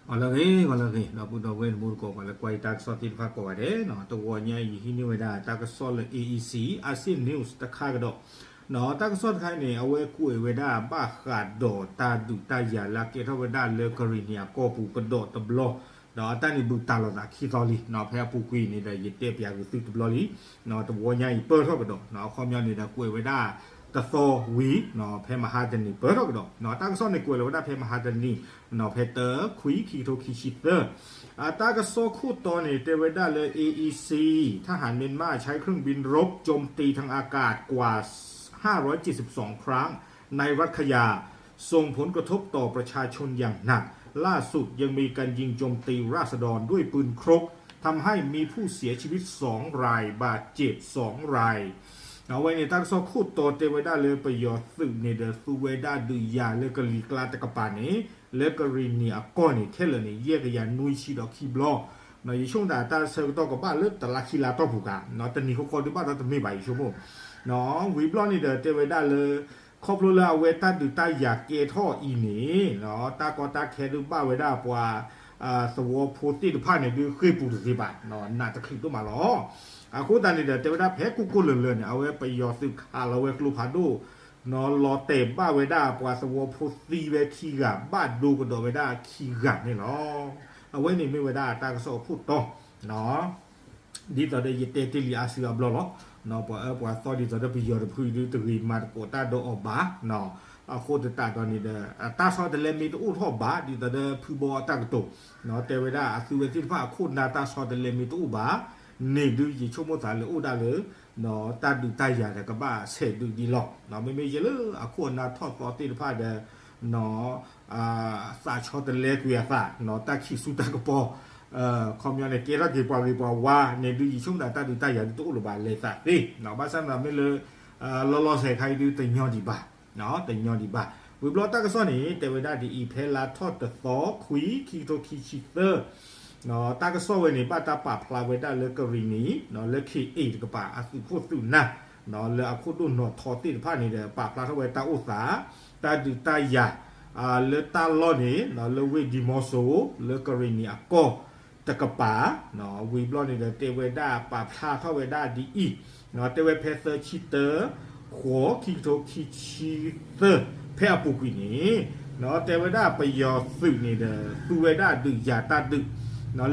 ဂီၤလၢအဂ့ၤ ဂီၤလၢအဂ့ၤ ဒီပုၢ်ဒီဝဲၢ်တံၤသကိး ပှၤလၢကွၢ်ယတၢ်ကစီၣ်သ့ၣ်တဖၣ်ကိးဂၤဒဲး, တဂီၤညါအံၤ ယဟံးန့ၢ်ဝဲဒၣ်တၢ်ကစီၣ်လၢ A E C Asia News တခါကဒီး. တၢ်ကစီၣ်တခါအံၤန့ၣ် အဝဲကွဲးဝဲဒၣ်ဘၣ်ဃးဒီးတၢ်ဒုးတၢ်ယၤလၢအကဲထီၣ်ဝဲဒၣ်လၢကရံၣ်နံၤအကီၢ်ပူၤကဒီးတဘျီ, ဒီးတၢ်န့ၣ်ဘူးတၢ်လီၤသးခံသီလံ, ဖဲအပူၤကွံာ်န့ၣ်ဒီး ယတဲပၠးဂုာ်သုတဘျီလံ. တဂီၤညါအံၤပၢၢ်ထီၣ်ကဒီး, အခီပညီန့ၣ်ဒီးကွဲးဝဲဒၣ်တသီဝံၤ, ဖဲမဟါတနံၤပၢၢ်ထီၣ်ကဒီး. တၢ်ကစီၣ်န့ၣ်ကွဲးလီၤဝဲဒၣ်ဖဲမဟါတနံၤ, ဖဲတၢ ခွံ ခံကထိခံဆံသၢ, တၢ်ကစီၣ်ခိၣ်တီန့ၣ် တဲဝဲဒၣ်လၢ A E C ทหารเมียนมาใช้เครื่องบินรบโจมตีทางอากาศกว่า ห้าร้อยเจ็ดสิบสองครั้งในรัฐคายา ส่งผลกระทบต่อประชาชนอย่างหนัก ล่าสุดยังมีการยิงโจมตีราษฎรด้วยปืนครก ทำให้มีผู้เสียชีวิต สอง ราย บาดเจ็บ สอง ราย. အဝဲန့ၣ် တၢ်ကစီၣ်ခိၣ်တီတဲဝဲဒၣ်လၢပယီၤသုးန့ၣ်ဒီး သူဝဲဒၣ်ဒုးယၤလၢကလံၤကျါတကပၤန့ၣ် လၢကရံၣ်နံၤအကီၢ်န့ၣ် ခဲလၢာ်န့ၣ် ယဲၢ်ကယၤနွံဆံဒီးခံဘျီ. ယဆိကမိၣ်တၢ်ဆၢကတီၢ်ကဘၣ်လၢတလါခံလါတီၢ်ပူၤကါ, တနံၤဃီဃီဒုးဘၣ်ဒီးတမ့ၢ်ဘၣ် ယဆိကမိၣ်. ဝံၤဘျီန့ၣ်ဒီးတဲဝဲဒၣ်လၢ ခီဖျိလၢအဝဲတၢ်ဒုးတၢ်ယၤကဲထီၣ်အံၤန့ၣ် တၢ်ကီတၢ်ခဲဒုးဘၣ်ဝဲဒၣ်ပှၤ သဝီဖိသ့ၣ်တဖၣ်န့ၣ်ဒုးဃ့ၢ်ပူၤတသ့ဘၣ်, နးတချုးဒိၣ်မးလီၤ. အဃိသတးန့ၣ်ဒီး တဲဝဲဒၣ်ဖဲကိၢ်ကိၢ်လၢၤလၢၤန့ၣ် အဝဲပယီၤသုးခးလီၤဝဲကျိဖးဒိၣ် လီၤတဲာ်ဘၣ်ဝဲဒၣ်ပှၤသဝီဖိသံဝဲခံဂၤဘၣ်ဒိကဒီးဝဲဒၣ်ခံဂၤန့ၣ်လီၤ. အဝဲန့ၣ်မ့ၢ်ဝဲဒၣ်တၢ်ကစီၣ်အခိၣ်တီ ဒ်သိးဒီးယတဲတ့ၢ်လံအါစုအါဘျီလီၤ. ပှၤအၢပှၤသီဒ်သိးဒီးပယီၤတဖုဒုးတဂ့ၤမၤသကိးတၢ်ဒီးအီၤဘၣ်. အဃိသတးဒီးန့ၣ်ဒီး တၢ်ဆီတလဲမ့ၢ်တအိၣ်ထီၣ်ဘၣ် ဒ်သိးဒီးဖုဘီအတၢ်ကတိၤ တဲဝဲဒၣ်အသုဝဲသ့ၣ်တဖၣ်အခိၣ်နၢ်တၢ်ဆီတလဲမ့ၢ်တအိၣ်ဘၣ် န့ၣ်ဒုးယဆိကမိၣ်သးလၢအိၣ်ဒၣ်လၢ တၢ်ဒုးတၢ်ယၤဒီးကဘၣ်ဆဲးဒုးဒံးလီၤ. မ့မ့ၢ်ယဲလၢအခိၣ်အနၢ်ထီၣ်သီသ့ၣ်တဖၣ်ဒီး သးဆီတလဲကွံာ်အသး တၢ်ခံးဆူတၢ်ကပီၤ ခီပညီန့ၣ် ကဲထီၣ်က့ၤပှၤဂ့ၤပှၤဝါန့ၣ်ဒုး ယဆိကမိၣ်သးတၢ်ဒုးတၢ်ယၤဒုးတအိၣ်လၢၤဘၣ်လဲၤသးသ့. ဘၣ်ဆၣ်သနာ်မ့ၢ်လၢ လီၤလီၤဆဲးခါအံၤဒုးတညီဒံးဘၣ်. တညီဒံးဘၣ်. ဝံၤဘျီတၢ်ကစီၣ်န့ၣ် တဲဝဲဒၣ်ဒ်အံၤ ဖဲလါထီၣ်တသီခွံ ခံကထိခံဆံသၢ တၢ်ကစီၣ်ဝဲန့ၣ် ဘၣ်တၢ်ပာ်ဖျါဝဲဒၣ်လၢကရံၣ်နံၤ လၢ ခ့ၣ်အ့ၣ် တကပၤ အသုးခိၣ်သုးနၢ် လၢအခိၣ်ဒိၣ်နီၢ်ထီသ့ၣ်တဖၣ်န့ၣ်ဒီး ပာ်ဖျါထီၣ်ဝဲတၢ်အိၣ်သး တၢ်ဒုးတၢ်ယၤ လၢတၢ်လီၢ်န့ၣ် လၢဝ့ၢ်ဒံမီစိ လၢကရံၣ်နံၤအကီၢ်တကပၤ ဝံၤဘျီန့ၣ်ဒီး တဲဝဲဒၣ်ပာ်ဖျါထီၣ်ဝဲဒၣ်ဒ်အံၤ တဲဝဲဖဲသၢဆံတၢ ဃိး ခံကထိခံဆံသၢ ဖဲအပူၤကွံာ်န့ၣ် တဲဝဲဒၣ်ပယီၤသုးန့ၣ်ဒီး သူဝဲဒၣ်ဒုးယၤတၢ်ဒုး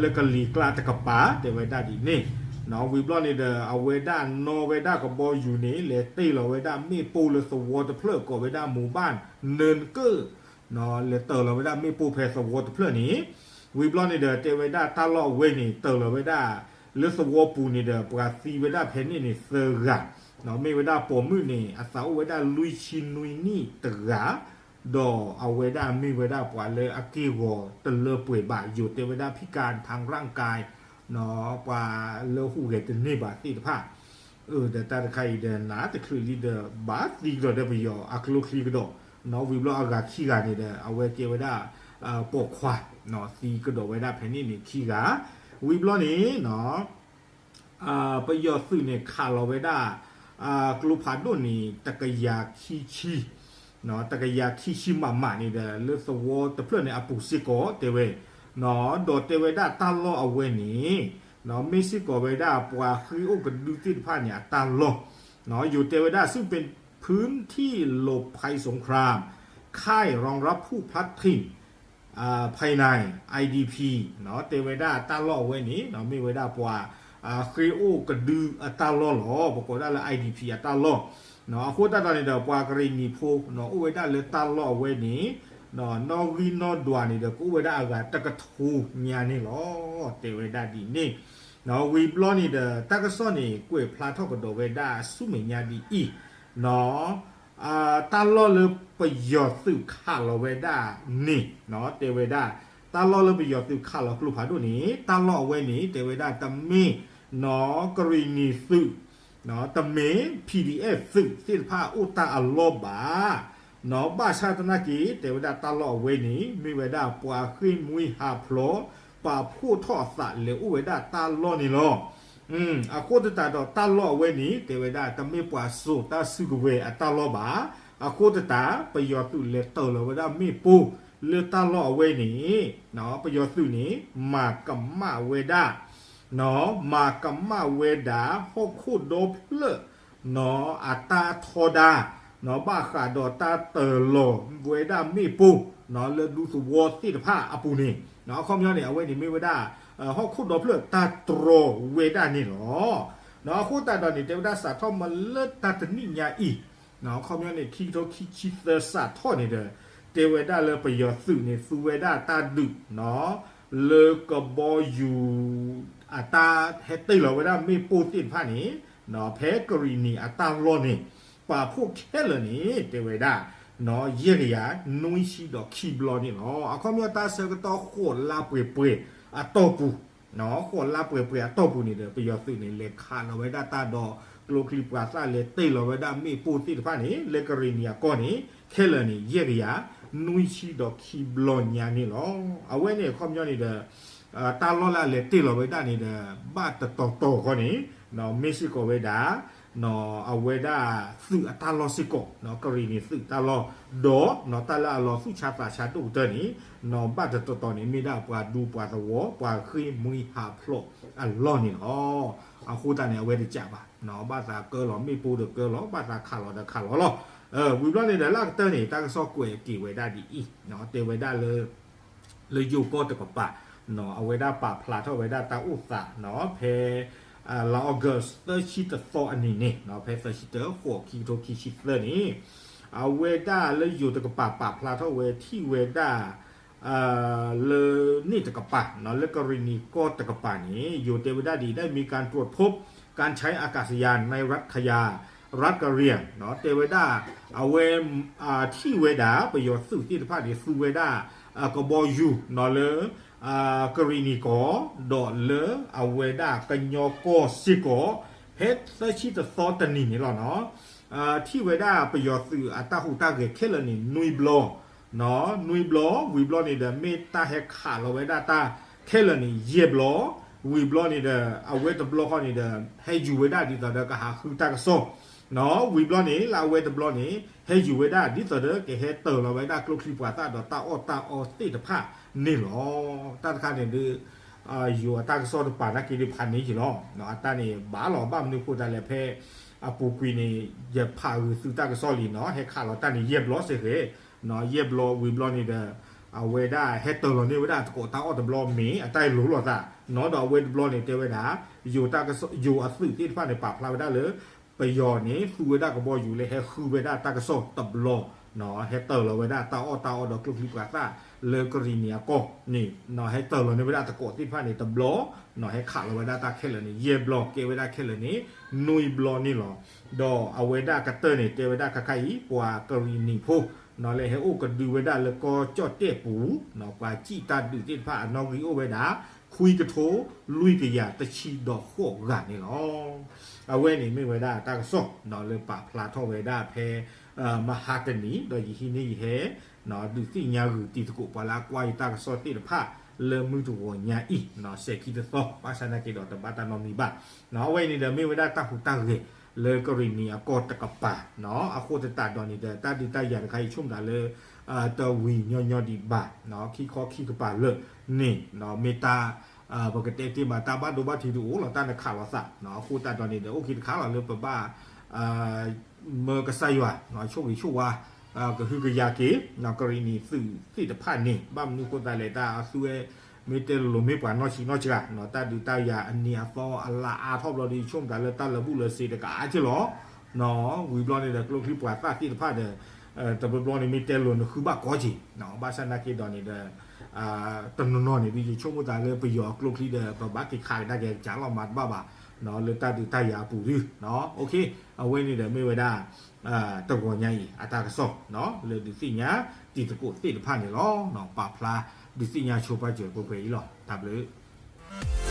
လၢကလံၤကျါတကပၤ တဲဝဲဒၣ်ဒ်န့ၣ် ဝံၤဘျီန့ၣ်ဒီး အဝဲဒၣ်နီၣ်ဝဲဒၣ်ကဘီယူၤန့ၣ် လဲၤတ့ၢ်လီၤဝဲဒၣ်မ့ၣ်ပိၢ်လၢသဝီတဖျၢၣ်ကိးဝဲဒၣ် မူၤဘၣ်နၢကၢၣ် လဲၤတ့ၢ်လီၤဝဲဒၣ်မ့ၣ်ပိၢ်ဖဲသဝီတဖျၢၣ်န့ၣ် ဝံၤဘျီန့ၣ်ဒီး တဲဝဲဒၣ်တၢ်လီၢ်အဝဲန့ၣ် တ့ၢ်လီၤဝဲဒၣ် လၢသဝီပူၤန့ၣ်ဒီး ပှၤသံဝဲဒၣ်ဖဲန့ၣ်န့ၣ်သၢဂၤ မ့ၢ်ဝဲဒၣ်ပိာ်မုၣ်န့ၣ် အသးအိၣ်ဝဲဒၣ်လွံၢ်ဆံနွံနံၣ်တဂၤ ဒီးအဝဲဒၣ်မ့ၢ်ဝဲဒၣ်ပှၤလၢအက့ၢ်ဂီၤတလၢပှဲၤဘၣ် ယိၤတဲဝဲဒၣ် ဖံးကၢ်ထၣ်ရၣ်ကၣ် ပှၤလၢဟူးဂဲၤတန့ၢ်ဘၣ်သ့ၣ်တဖၣ် ဒီးတၢ်တခါအံၤဒီး နးတချုးလံဒီး ဘၣ်သံကဒီးဒီးပယီၤအကျိချံကဒီး ဝံၤဘျီအဂၤခံဂၤန့ၣ်ဒီး အဝဲကဲဝဲဒၣ် ပိာ်ခွါ သံကဒီးဝဲဒၣ်ဖဲန့ၣ်န့ၣ်ခံဂၤ ဝံၤဘျီန့ၣ် ပယီၤသုးန့ၣ်ခးလီၤဝဲဒၣ် ကျိဖးဒိၣ်န့ၣ် တကယၤခံဆံ တကယၤခံဆံမးမးန့ၣ်ဒီး လၢသဝီတဖျၢၣ်န့ၣ်အပူၤစ့ၢ်ကီးတဲဝဲ ဒီးတဲဝဲဒၣ်တၢ်လီၢ်အဝဲန့ၣ် မ့ၢ်စ့ၢ်ကီးဝဲဒၣ်ပှၤဃ့အိၣ်ကဒုသ့ၣ်တဖၣ်န့ၣ် အတၢ်လီၢ် ယိၤတဲဝဲဒၣ် ซึ่งเป็นพื้นที่หลบภัยสงคราม ค่ายรองรับผู้พลัดถิ่น ภายใน ไอ ดี พี တဲဝဲဒၣ်တၢ်လီၢ်အဝဲန့ၣ် မ့ၢ်ဝဲဒၣ်ပှၤ ဃ့အိၣ်ကဒုအတၢ်လီၢ်လီၤ. ပကိးဒၣ်လၢ ไอ ดี พี အတၢ်လီၢ် အဃိသတးဒီးန့ၣ်ဒီး ပှၤကရံၣ်နံၤဖိ အိၣ်ဝဲဒၣ်လၢတၢ်လီၢ်အဝဲန့ၣ် နီၣ်ဂံၢ်နီၣ်ဒွးန့ၣ်ဒီး ကအိၣ်ဝဲဒၣ်အဂၤတကထိညါန့ၣ်လီၤ. တဲဝဲဒၣ်ဒ်န့ၣ် ဝံၤဘျီန့ၣ်ဒီး တၢ်ကစီၣ်န့ၣ် ကွဲးဖျါထီၣ်ကဒီးဝဲဒၣ်ဆူမဲာ်ညါဒ်အံၤ တၢ်လီၢ်လၢပယီၤသုးခးလီၤဝဲဒၣ်န့ၣ် တဲဝဲဒၣ် တၢ်လီၢ်လၢပယီၤသုးခးလီၤကျိဖးဒိၣ်န့ၣ် တၢ်လီၢ်အဝဲန့ၣ် တဲဝဲဒၣ်တမ့ၢ် နီၣ် ကရံၣ်နံၤသုး တမ့ၢ် PDF သုးသ့ၣ်တဖၣ်အိၣ်တၢ်အလီၢ်ဘၣ် နီၣ် ဘၣ်ဆၣ်သနာ်က့ တဲဝဲဒၣ်တၢ်လီၢ်အဝဲန့ၣ် မ့ၢ်ဝဲဒၣ်ပှၤဃ့ၢ်မှံဟးဖျိး ပာ်ဖှိၣ်ထီၣ်အသးလဲၤအိၣ်ဝဲဒၣ်တၢ်လီၢ်န့ၣ်လီၤ. အဃိသတးဒီးတၢ်လီၢ်အဝဲန့ၣ် တဲဝဲဒၣ်တမ့ၢ်ပှၤစိာ်တၢ်စုကဝဲၤအတၢ်လီၢ်ဘၣ်. အဃိသတး ပယီၤသုးလဲၤတ့ၢ်လီၤဝဲဒၣ်မ့ၣ်ပိၢ် လၢတၢ်လီၢ်အဝဲန့ၣ် ပယီၤသုးန့ၣ် မၤကမၣ်ဝဲဒၣ် မၤကမၣ်ဝဲဒၣ် ဟီၣ်ခိၣ်ဒီဖျၢၣ် အတၢ်ထီဒါ ဘၣ်ဃးဒီးတၢ်တၢၤလီၤဝဲဒၣ်မ့ၣ်ပိၢ် လၢဒူသဝီသ့ၣ်တဖၣ်အပူၤန့ၣ် အခီပညီန့ၣ် အဝဲန့ၣ်မ့ၢ်ဝဲဒၣ် ဟီၣ်ခိၣ်ဒီဖျၢၣ်တၢ်တြီဝဲဒၣ်န့ၣ်လီၤ. အဃိသတးဒီးန့ၣ် တဲဝဲဒၣ်စးထီၣ်မ့ၢ်လၢတၢ်တနံၣ်ညါအံၤ အခီပညီန့ၣ် ခံကထိခံဆံသၢစးထီၣ်န့ၣ်ဒီး တဲဝဲဒၣ်လၢပယီၤသုးန့ၣ် သူဝဲဒၣ်တၢ်ဒုး လၢကဘီယူၤ အတၢ်ဟဲတ့ၢ်လီၤဝဲဒၣ်မ့ၣ်ပိၢ်သ့ၣ်တဖၣ်န့ၣ် ဖဲကရံၣ်နံၣ်အတၢ်လီၢ်န့ၣ် ပာ်ဖှိၣ်ခဲလၢာ်န့ၣ် တဲဝဲဒၣ် ယဲၢ်ကယၤနွံဆံဒီးခံဘျီန့ၣ်လီၤ. အခီပညီတၢ်ဆၢကတီၢ်ဃိးလါပှဲၤပှဲၤအတီၢ်ပူၤ ဃိးလါပှဲၤပှဲၤအတီၢ်ပူၤန့ၣ်ဒီး ပယီၤသုးန့ၣ် လဲၤခးလီၤဝဲဒၣ်တၢ်ဒီး ကျိချံပှၤသၣ်လဲၤတ့ၢ်လီၤဝဲဒၣ်မ့ၣ်ပိၢ်သ့ၣ်တဖၣ်န့ၣ် လၢကရံၣ်နံၣ်အကီၢ်န့ၣ် ခဲလၢာ်န့ၣ် ယဲၢ်ကယၤနွံဆံဒီးခံဘျီညါန့ၣ်လီၤ. အဝဲန့ၣ်အခီပညီန့ၣ်ဒီး တၢ်လီၢ်လၢအလဲၤတ့ၢ်လီၤဝဲဒၣ်န့ၣ်ဒီး ဘၣ်တတီၤတီၤဃီန့ၣ် မ့ၢ်စ့ၢ်ကီးဝဲဒၣ် အဝဲဒၣ်သုးအတၢ်လီၢ်စ့ၢ်ကီး ကရံၣ်နံၣ်သုးတၢ်လီၢ် ဒီးတၢ်လၢအလီၤသူၣ်ဆါသးဆါဒိၣ်ကတၢၢ်န့ၣ် ဘၣ်တတီၤတီၤန့ၣ် မ့ၢ်ဒၣ်ပှၤဒူပှၤသဝီ ပှၤဃ့ၢ်မှံဟးဖျိးအလီၢ်န့ၣ်လီၤ. အဃိသတးန့ၣ် အဝဲတကးဘၣ် ဘၣ်သးကၢလီၤမ့ၣ်ပိၢ်ဒီးကၢလီၤ ဘၣ်သးခးလီၤဒီးခးလီၤလီၤ. ဝံၤဘျီန့ၣ်ဒီးလၢအကတၢၢ်န့ၣ် တၢ်ကစီၣ်ကွဲးက့ၤဝဲဒၣ်ဒ်အံၤ တဲဝဲဒၣ်လၢ လၢယိၤကီၢ်တကပၤ အဝဲဒၣ်ပာ်ဖျါထီၣ်ဝဲဒၣ်တၢ်အိၣ်သး ဖဲ လါ August သၢဆံတသီအနံၤန့ၣ် ဖဲသၢဆံတသီ ခံကထိခံဆံသၢန့ၣ် အဝဲဒၣ်လၢယိၤတကပၤပာ်ဖျါထီၣ်ဝဲထံၣ်ဝဲဒၣ် လၢန့ၣ်တကပၤ လၢကရံၣ်နံၣ်ကီၢ်တကပၤန့ၣ် ယိၤတဲဝဲဒၣ်ဒ် ได้มีการตรวจพบการใช้อากาศยานในรัฐคายา รัฐกะเหรี่ยง တဲဝဲဒၣ် အဝဲ ထံၣ်ဝဲဒၣ် ပယီၤသုးသ့ၣ်တဖၣ်န့ၣ် သူဝဲဒၣ် ကဘီယူၤ လၢ ကရံၣ်နံၣ်ကီၢ် ဒီးလၢအဝဲဒၣ်ကညီကီၢ်စ့ၢ်ကီး ဖဲသၢဆံတသီတနံၤန့ၣ်လီၤ. ထံၣ်ဝဲဒၣ်ပယီၤသုးအတၢ်ဟူးတၢ်ဂဲၤခဲလၢာ်န့ၣ် နွံဘျီ နွံဘျီ ဝံၤဘျီန့ၣ်ဒီး မ့ၢ်တၢ်ဟဲခးလီၤဝဲဒၣ်တၢ်ခဲလၢာ်န့ၣ် ယဲၢ်ဘျီ ဝံၤဘျီန့ၣ်ဒီး အဝဲတဘျီဃီန့ၣ်ဒီး ဟဲယူၤဝဲဒၣ်ဒ်သိးဒီးကဟးဃုတၢ်ကစီၣ် ဝံၤဘျီန့ၣ် လၢအဝဲတဘျီန့ၣ် ဟဲယူၤဝဲဒၣ်ဒ်သိးဒီး ကဟဲတၢၤလီၤဝဲဒၣ်ကျိချံပှၤသၣ်ဒီးတၢ်အီၣ်တၢ်အီသ့ၣ်တဖၣ်န့ၣ်လီၤ. တၢ်တခါန့ၣ်ဒီး ယိၤအတၢ်ကစီၣ်တပာ်နာ်က့ဒီးဖးန့ၢ်က့ၤလီၤ. အတၢ်န့ၣ်ဘၣ်လီၤ ဘၣ်မနုၤဃိသတးလဲၣ် ဖဲအပူၤကွံာ်န့ၣ် ယဖးဂုာ်သုတၢ်ကစီၣ်လံနီၤ ဟဲခးလီၤတၢ်န့ၣ် ယဲၢ်ဘျီစ့ၢ်ကီး ယဲၢ်ဘျီဝံၤဘျီန့ၣ်ဒီး အဝဲဒၣ်ဟဲတၢၤလီၤန့ၢ်ဝဲဒၣ်တကိးတၢ်အီၣ်တဘျီမ့ၢ် အတၢ်အံၤလိၤလိာ်သးနီၤ ဒီးအဝဲတဘျီန့ၣ်တဲဝဲဒၣ် ယိၤတၢ်ကစီၣ် ယိၤအသုးသ့ၣ်တဖၣ်န့ၣ် ပာ်ဖျါဝဲဒၣ်လၢ ပယီၤန့ၣ် သူဝဲဒၣ်ကဘီယူၤလၢဟဲဃုဝဲဒၣ်တၢ်ကစီၣ်တဘျီ ဟဲတၢၤလီၤဝဲဒၣ်တၢ်အီၣ်တၢ်အီဒီးကျိချံပှၤသၣ်လၢကရံၣ်နံၣ်အကီၢ်န့ၣ် ဟဲတၢၤလီၤန့ၢ်ဝဲဒၣ်တကိးသ့ၣ်တဖၣ်န့ၣ်တဘျီ ဟဲခးလီၤဝဲဒၣ်တၢ်ခဲလၢာ်န့ၣ် ယဲၢ်ဘျီ ကဲဝဲဒၣ်ခဲလၢာ်န့ၣ် နွံဘျီန့ၣ်လီၤ. ဒီးအဝဲဒၣ်ကတၢၢ်န့ၣ် တဲဝဲဒၣ်ခါခါအံၤ ပှၤကရံၣ်နံၣ်ဖိ လၢဟဲအိၣ်ကဒုဝဲဒၣ်လၢကီၢ်ကၠီၣ်တဲၣ်ပူၤ ပှၤစံၣ်တၢ်ဒုးသ့ၣ်တဖၣ်အနီၣ်ဂံၢ်အိၣ်ဝဲဒၣ် ခွံကထိလွံၢ်ကယၤတဆံဒီးဃိးဂၤန့ၣ်လီၤ. အဝဲန့ၣ်မ့ၢ်ဝဲဒၣ်တၢ်ကစီၣ် လၢပာ်ဖျါထီၣ်ဝဲဒၣ်ဖဲ မဟါတနံၤ ဒီးယဟံးန့ၢ်ယဟဲ ဒုးသ့ၣ်ညါဂုာ်တံၤသကိးပှၤလၢအကွၢ်ယတၢ်ကစီၣ်သ့ၣ်တဖၣ် လၢမုၢ်တဂီၤညါအံၤ စဲၤခံတသီ ဘၣ်ဆၣ်နာ်က့ဒီးတဘၣ်တၢ်နီတမံၤဘၣ်. အဝဲအံၤန့ၣ်ဒီးမ့ၢ်ဝဲဒၣ်တၢ်ဟူးတၢ်ဂဲၤ လၢကရံၣ်နံၣ်အကီၢ်တကပၤ အဃိသတးဒီးန့ၣ်ဒီး တၢ်ဒုးတၢ်ယၤတခါအံၤ ဆိကမိၣ်သးလၢ တဝံၤညီညီဒံးဘၣ် ခံခီခံကပၤလၢာ်န့ၣ် မ့ၢ်တၢ် ပကတဲတ့ၢ်မးတၢ်ဘၣ်ဒိဘၣ်ထံးတအိၣ်လီၤ တၢ်နခးလိာ်သး အဃိသတးဒီးန့ၣ်ဒီး အိၣ်က့ၤတခါလီၤလၢပဘၣ် မၢကစၢ်ယွၤ ဆိၣ်ဂ့ၤဆိၣ်ဝါ ကဟုကယာ်က့ၤ ကရံၣ်နံၣ်သုးသ့ၣ်တဖၣ်န့ၣ် ဘၣ်မနုၤဃိသတးလဲၣ် တၢ်အသုဝဲ မ့ၢ်တဲလိၤလိၤမ့ၢ်ပှၤနီၢ်ဆံးနီၢ်စှၤ တၢ်ဒုးတၢ်ယၤအနံၤအသီအလါအါထီၣ်ဘျီဒီး ယဆိကမိၣ်သးလၢတၢ်လၢာ်ဘူၣ်လၢာ်စ့းတကအါက့ၤလီၤ. ဝံၤဘျီန့ၣ်ဒီး ကျိချံပှၤသၣ်သ့ၣ်တဖၣ်ဒီး တဘျီဘျီန့ၣ် မ့ၢ်တဲလိၤနဃုဘၣ်ကီက့ၤ ဘၣ်ဆၣ်နာ်က့ဒီးန့ၣ်ဒီး တနီၤနီၤန့ၣ်ဒီး ယဆိကမိၣ်သးလၢပယီၤအကျိချံဒီး ပဘၣ်က့ၤခးကဒါက့ၤကစၢ်လီၤမၤတဘၣ်ဘၣ် လၢတၢ်ဒုးတၢ်ယၤအပူၤဒု အဝဲန့ၣ်ဒီးမ့ၢ်ဝဲဒၣ် တဂီၤညါအံၤ အတၢ်ကစီၣ် လၢဒုးသ့ၣ်ညါတံၤသကိးသ့ၣ်တဖၣ်န့ၣ်လီၤ. ပာ်ဖျါဒုးသ့ၣ်ညါဆိပာ်စၢၤပှဲၤပှဲၤအံၤလီၤ. တၢ်ဘျုး